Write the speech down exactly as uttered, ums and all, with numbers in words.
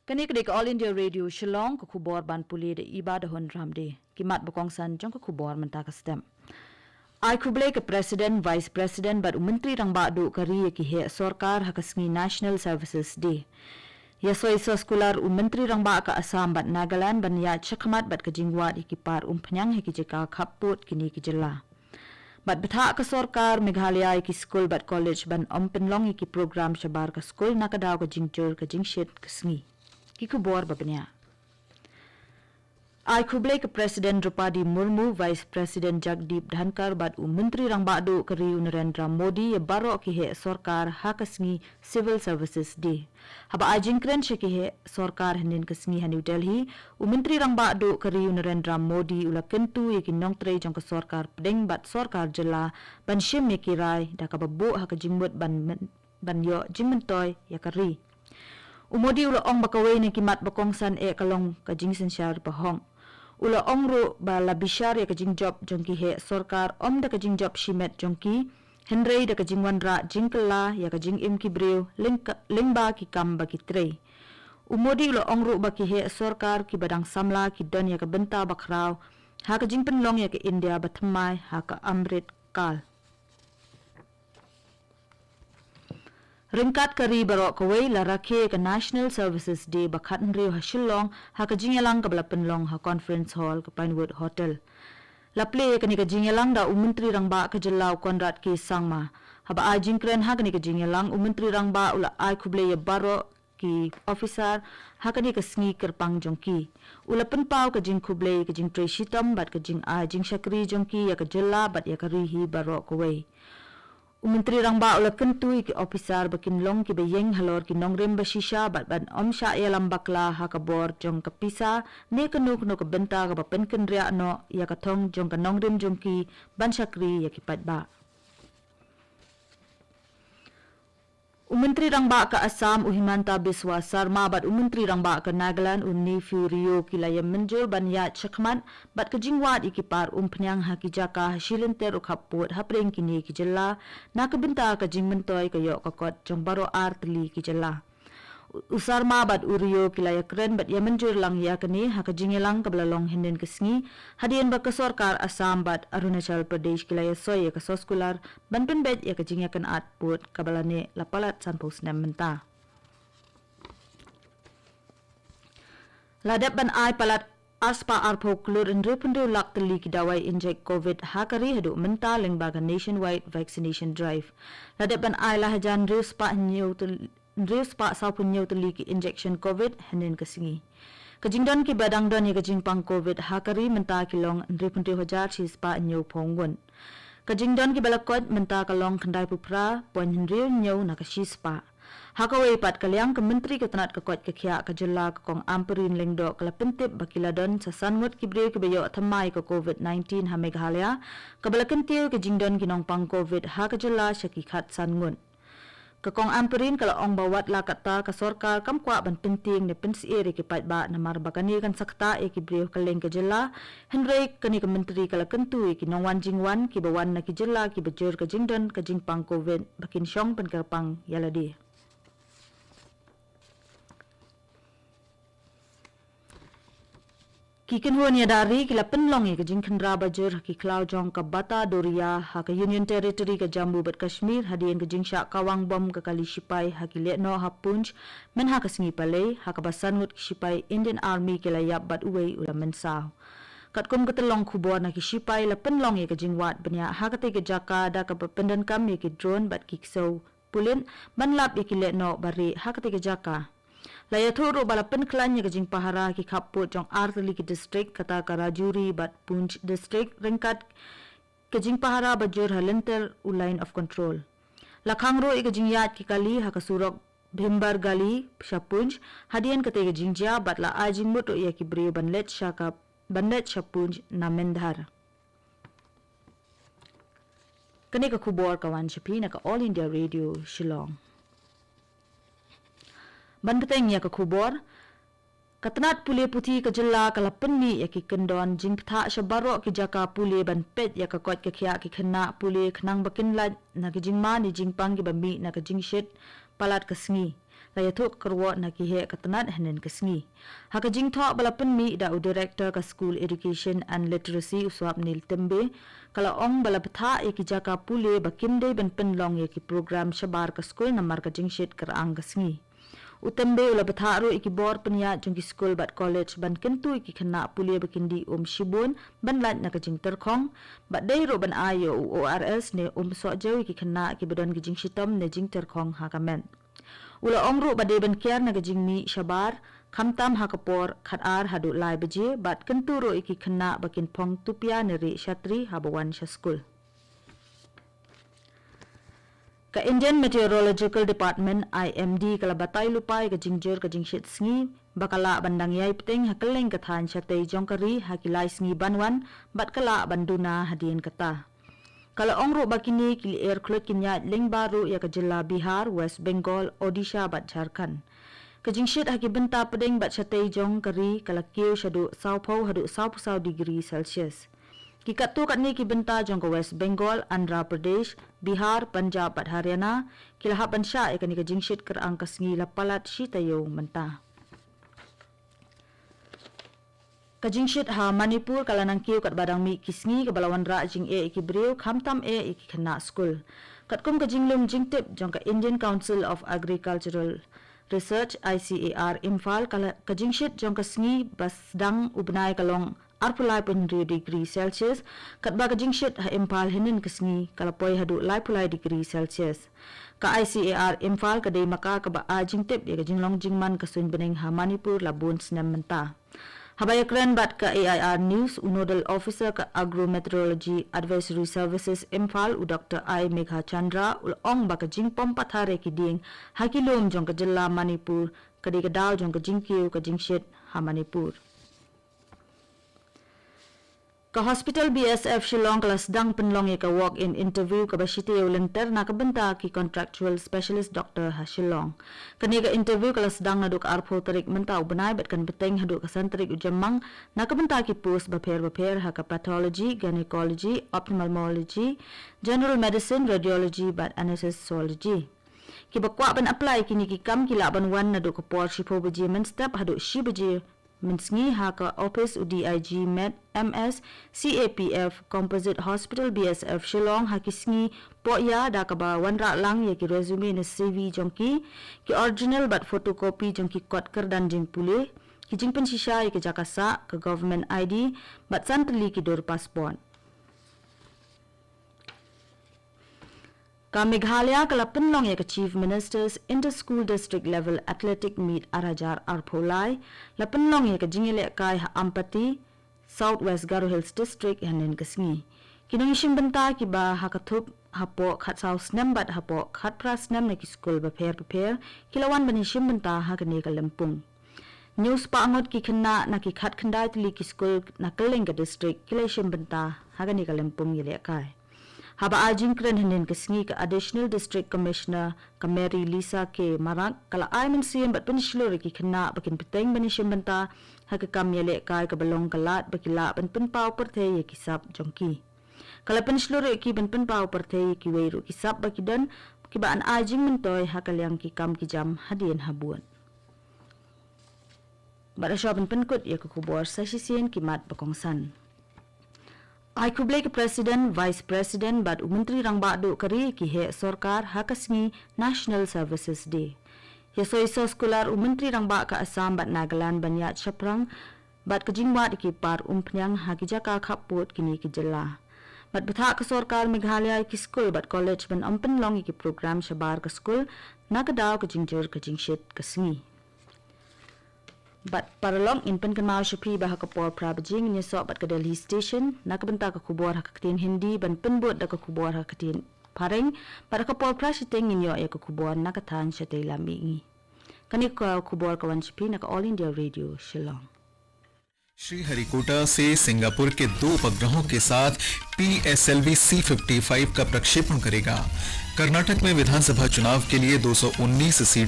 Kane ka dei ka All India Radio Shillong, ka khubor ban pule da i Bah Dahun Ramdie. Ki mat ba kongsan jong ka khubor mynta ka step. Ai khublei ka President, Vice President bad u Myntri Rangbah duh ka ri ïa ki heh sorkar ha ka sngi National Services Day. Ïa soi soskular u Myntri Rangbah ka Assam bad Nagaland ban ïaid shakhmat bad ka jingwad ïa ki par umphniang ha ki jaka khappud kine ki jylla. Bad bthah ka sorkar Meghalaya ïa ki skul bad college ban ym pynlong ïa ki program shabar ka skul na ka daw ka jingjur ka jingshit ka sngi. Ki khubor ba bniah. Ai khublei ka President Droupadi Murmu, Vice President Jagdeep Dhankhar bad u Myntri Rangbah duh ka ri u Narendra Modi ïa baroh ki heh sorkar ha ka sngi Civil Services Day. Haba ai jingkren sha ki heh sorkar hynnin ka sngi ha New Delhi, u Myntri Rangbah duh ka ri u Narendra Modi u la kyntu ïa ki nongtrei jong ka sorkar pdeng bad sorkar jylla ban shim ïa ki rai da kaba buh ha ka jingmut ban myn- ban ïoh jingmyntoi ïa ka ri. U Modi u la ong ba kawei na ki mat ba kongsan eh ka long ka jingsynshar ba hok. U la ong ruh ba la bishar ïa ka jingjop jong ki heh sorkar ym da ka jingjop shimet jong ki, hynrei da ka jingwanrah jingkylla ïa ka jingim ki briew lyngka- lyngba ki kam ba ki trei. U Modi u la ong ruh ba ki heh sorkar kiba dang samla ki don ïa ka bynta ba khraw ha ka jingpynlong ïa ka India ba thymmai ha ka Amrit Kal. Ryngkat ka ri baroh kawei la rakhe ka National Services Day ba khathynriew ha Shillong ha ka jingïalang kaba la pynlong ha Conference Hall ka Pinewood Hotel. La plie ïa kane ka jingïalang da u Myntri Rangbah ka jylla u Conrad K Sangma. Haba ai jingkren ha kane ka jingïalang u Myntri Rangbah u la ai khublei ïa baroh ki officer ha kane ka sngi kyrpang jong ki. U la pynpaw ka jingkhublei ka jingtrei shitom bad ka jingai jingshakri jong ki ïa ka jylla bad ïa ka ri hi baroh kawei. U Myntri Rangbah u la kyntu ïa ki officer ba kin long kiba ïeng halor ki nongrim ba shisha bad ban ym shah ïalam bakla ha ka bor jong ka pisa ne kano kano ka bynta kaba pynkynriah noh ïa ka thong jong ka nongrim jong ki ban shakri ïa ki paidbah. U Myntri Rangbah ka Assam u Himanta Biswa Sarma bad u Myntri Rangbah ka Nagaland u Neiphiu Rio ki la ïa mynjur ban ïaid shakhmat bad ka jingwad ïa ki par umphniang ha ki jaka ha shi lynter u khappud hapdeng kine ki jylla na ka bynta ka jingmyntoi ka ïoh ka kot jong baroh ar tylli ki jylla. U Sarma bad u Rio ki la ïa kren bad ïa mynjur lang ïa kane ha ka jingïalang kaba la long hynnin ka sngi hadien ba ka sorkar Assam bad Arunachal Pradesh ki la ïa soi ïa ka soskular ban pynbeit ïa ka jingïakynad pud kaba la neh la palat sanphew snem mynta. La dep ban ai palat arspah arphew klur hynriewphew hynriew lak tylli ki dawai injek covid ha ka ri haduh mynta lyngba ka Nationwide Vaccination Drive. La dep ban ai la hajar hynriew spah hynñiew tyl- hynriew spah sawphew hynñiew tylli ki injection covid hynnin ka sngi. Ka jingdon kiba dang don ïa ka jingpang covid ha ka ri mynta ki long hynriewphew hynriew hajar shi spah hynñiewphew ngut. Ka jingdon kiba la koit mynta ka long khyndaiphew phra point hynriew hynñiew na ka shi spah. Ha kawei pat ka liang ka Myntri ka tnat ka koit ka khiah ka jylla ka Kong Ampareen Lyngdoh ka la pyntip ba ki la don sa san ngut ki briew kiba ïoh thymmai ka covid nineteen ha Meghalaya, kaba la kyntiew ka jingdon ki nongpang covid ha ka jylla sha ki khatsan ngut. Ka Kong Ampareen ka la ong ba wat la katta ka sorkar kam kwah ban pyntieng ne pynsyier ïa ki paidbah namar ba kane kan sa ktah ïa ki briew kylleng ka jylla, hynrei kane ka Myntri ka la kyntu ïa ki nongwan jingwan kiba wan na ki jylla kiba jur ka jingdon ka jingpang covid ba kin shong pynkyrpang ïa lade. Ki kynhun ïada ri ki la pynlong ïa ka jingkhynra ba jur ha ki khlaw jong ka Bata Doria ha ka Union Territory ka Jammu bad Kashmir hadien ka jingshah kawang bom ka kali shipai ha ki lehnoh ha Poonch mynha ka sngi Palei ha kaba san ngut ki shipai Indian Army ki la ïap bad uwei u la mynsaw. Katkum ka tyllong khubor na ki shipai la pynlong ïa ka jingwad bniah ha katei ka jaka da kaba pyndonkam ïa ki drone bad ki ksew pulit ban lap ïa ki lehnoh ba rieh ha katei ka jaka. La ïathuh ruh ba la pynkhlaiñ ïa ka jingpahara ki khappud jong ar tylli ki district kata ka Rajouri bad Poonch district ryngkat ka jingpahara ba jur ha lynter u line of control. La khang ruh ïa ka jingïaid ki kali ha ka surok Bhimbar Gali sha Poonch hadien katei ka jingjia bad la ai jingmut ruh ïa ki briew ban leit sha ka ban leit sha Poonch na Mendhar. Kane ka khubor ka wan sha phi na ka All India Radio Shillong. Ban bteng ïa ka khubor, ka tnat pule puthi ka jylla ka la pynmih ïa ki kyndon jingpyntha sha baroh ki jaka pule ban peit ïa ka koit ka khiah ki khynnah pule khnang ba kin lait na ki jingma ne jingpang kiba mih na ka jingshit palat ka sngi. ta ïathuh ka kyrwoh na ki heh ka tnat hynnin ka sngi. Ha ka jingthoh ba la pynmih da u Director ka School Education and Literacy u Swapnil Timbe, ka la ong ba la bthah ïa ki jaka pule ba kim dei ban pynlong ïa ki program shabar ka skul namar ka jingshit kyrang ka sngi. U Timbe u la bthah ruh ïa ki bor pynïaid jong ki skul bad college ban kyntu ïa ki khynnah pule ba kin dih um shibun ban lait na ka jingtyrkhong, bad dei ruh ban ai ïa u O R S ne um sohjew ïa ki khynnah kiba don ki jingshitom ne jingtyrkhong ha ka met. U la ong ruh ba dei ban kiar na ka jingmih shabar, khamtam ha ka por khatar haduh lai baje, bad kyntu ruh ïa ki khynnah ba kin phong tupia ne rieh shatri haba wan sha skul. Ka Indian Meteorological Department, I M D, ka la batai lypa ïa ka jingjur ka jingshit sngi ba ka lah ban dang ïai bteng ha kylleng ka thaiñ shatei jong ka ri ha ki lai sngi ban wan, bad ka lah ban duna hadien kata. Ka la ong ruh ba kine ki lyer khluid kin ïaid lyngba ruh ïa ka jylla Bihar, West Bengal, Odisha bad Jharkhand. Ka jingshit ha ki bynta pdeng bad shatei jong ka ri ka la kiew shaduh sawphew haduh sawphew saw degree Celsius. Ki katto katne ki bynta jong ka West Bengal, Andhra Pradesh, Bihar, Punjab bad Haryana ki la hap ban shah ïa kane ka jingshit kyrang ka sngi la palat shi taïew mynta. Ka jingshit ha Manipur ka la nang kiew katba dang mih ki sngi kaba la wanrah jingeh ïa ki briew, khamtam eh ïa ki khynnah skul. Katkum ka jinglum jingtip jong ka Indian Council of Agricultural Research, I C A R, Imphal, ka la, ka jingshit jong ka sngi ba sdang u bnai ka long arphew lai point hynriew degree Celsius, katba ka jingshit ha Imphal hynnin ka sngi ka la poi haduh laiphew lai degree Celsius. Ka I C A R Imphal ka dei ma ka kaba ai jingtip ïa ka jinglong jingman ka suiñ bneng ha Manipur la bun snem mynta. Haba ïakren bad ka A I R News, u Nodal Officer ka Agro Meteorology Advisory Services Imphal, u Doctor I Megha Chandra, u la ong ba ka jingpom pathar ïa ki dieng ha ki lum jong ka jylla Manipur ka dei ka daw jong ka jingkiew ka jingshit ha Manipur. Ka Hospital B S F Shillong ka la sdang pynlong ïa ka walk-in interview kaba shi taïew lynter na ka bynta ki contractual specialist doctor ha Shillong. Kane ka interview ka la sdang naduh ka arphew tarik mynta u bnai bad kan bteng haduh ka san tarik u Jymmang na ka bynta ki post bapher bapher ha ka pathology, gynecology, ophthalmology, general medicine, radiology bad anesthesiology. Kiba kwah ban apply ïa kine ki kam ki lah ban wan naduh ka por shiphew baje mynstep haduh shi baje mynsngi ha ka ophis u D I G Med M S C A P F Composite Hospital B S F Shillong ha ki sngi pohïa, da kaba wanrah lang ïa ki resume ne C V jong ki, ki original bad photocopy jong ki kot kyrdan jingpule, ki jingpynshisha ïa ki jaka sah, ka government I D bad san tylli ki dur passport. Ka Meghalaya ka la pynlong ïa ka Chief Minister's Inter-School District Level Athletic Meet ar hajar arphew lai, la pynlong ïa ka jingïalehkai ha Ampati, South West Garo Hills District, hynnin ka sngi. Ki nongïashim bynta kiba ha ka thup hapoh khatsaw snem bad hapoh khatphra snem na ki skul bapher bapher ki la wan ban ïashim bynta ha kane ka lympung. Hynñiew spah ngut ki khynnah na ki khatkhyndai tylli ki skul na kylleng ka district ki la ïashim bynta ha kane ka lympung ïalehkai. Haba ai jingkren hynnin ka sngi, ka Additional District Commissioner ka Mary Lisa K Marak ka la ai mynsiem bad pynshlur ïa ki khynnah ba kin bteng ban ïashim bynta ha ka kam ïalehkai kaba long ka lad ba ki lah ban pynpaw pyrthei ïa ki sap jong ki. Ka la pynshlur ïa ki ban pynpaw pyrthei ïa kiwei ruh ki sap ba ki don kiba yn ai jingmyntoi ha ka liang ki kam ki jam hadien habud. Bad shuwa ban pynkut ïa ka khubor, sa shisien ki mat ba kongsan. Ai khublei ka President, Vice President bad u Myntri Rangbah Duh ka ri ïa ki heh sorkar ha ka sngi National Services Day. Ïasoh ïasoh skullar u Myntri Rangbah ka Assam bad Nagaland ban ïaid shaphrang bad ka jingwad ïa ki par umphniang ha ki jaka khappud kine ki jylla. Bad bthah ka sorkar Meghalaya ïa ki skul bad college ban ym pynlong ïa ki program shabar ka skul na ka daw ka jingjur ka jingshit ka sngi. Bad paralok, ngin pynkynmaw sha phi ba ha ka por phra baje ngin ïasoh bad ka Delhi Station na ka bynta ka khubor ha ka ktien Hindi, ban pynbud da ka khubor ha ka ktien Phareng, bad ha ka por phra shiteng ngin ïoh ïa ka khubor na ka thaiñ shatei lam mihngi. Kane ka khubor ka wan sha phi na ka All India Radio Shillong. श्रीहरिकोटा से सिंगापुर के दो उपग्रहों के साथ पीएसएलवी सी फिफ्टी फ़ाइव का प्रक्षेपण करेगा। कर्नाटक में विधानसभा चुनाव के लिए दो सौ उन्नीस सीटों